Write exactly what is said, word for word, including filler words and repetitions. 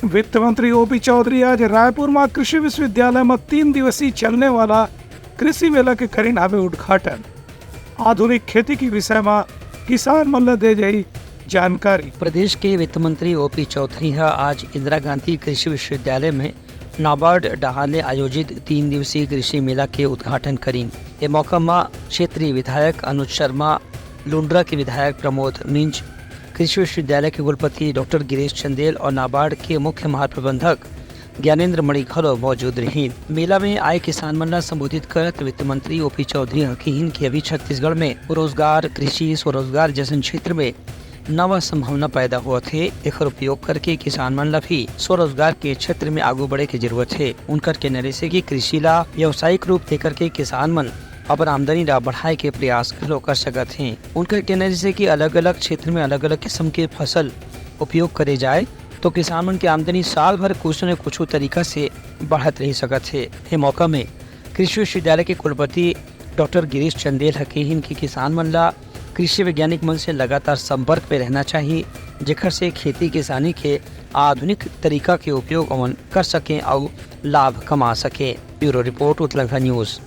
वित्त मंत्री ओपी चौधरी आज रायपुर म कृषि विश्वविद्यालय म तीन दिवसीय चलने वाला कृषि मेला के करिन हावे उद्घाटन। आधुनिक खेती के विषय म किसान मन ल दे जाही जानकारी। प्रदेश के वित्त मंत्री ओपी चौधरी ह आज इंदिरा गांधी कृषि विश्वविद्यालय में नाबार्ड डहार ले आयोजित तीन दिवसीय कृषि मेला के उद्घाटन करिन। ए मौका म क्षेत्रीय विधायक अनुज शर्मा, लुंड्रा के विधायक प्रमोद मिंज, कृषि विश्वविद्यालय के कुलपति डॉक्टर गिरीश चंदेल और नाबार्ड के मुख्य महाप्रबंधक ज्ञानेंद्र मणि घलो मौजूद रहिन। मेला में आए किसान मन ला संबोधित करत वित्त मंत्री ओपी चौधरी ह किहिन कि अभी छत्तीसगढ़ में रोजगार, कृषि, स्वरोजगार जैसन क्षेत्र में नवा संभावना पैदा होत हे। एखर उपयोग करके किसान मन ला भी स्वरोजगार के क्षेत्र में आगू बढ़े के जरूरत हे। उनकर कहना रहिसे कि कृषि ला व्यावसायिक रूप दे करके किसान मन अपन आमदनी ला बढ़ाए के प्रयास घलो कर सकत हे। उनकर कहना रहिसे कि अलग-अलग क्षेत्र में अलग-अलग किस्म के फसल उपयोग करे जाए, तो किसान मन के आमदनी साल भर कुछ न कुछ तरीका से बढ़त रह सकत हे। ए मौका में कृषि विश्वविद्यालय के कुलपति डॉक्टर गिरीश चंदेल ह कहिन कि किसान मन ला कृषि वैज्ञानिक मन से लगातार संपर्क में रहना चाहिए, जेकर से खेती किसानी के आधुनिक तरीका के उपयोग ओमन कर सकें अउ लाभ कमा सकें। Bureau report, Utlangha news.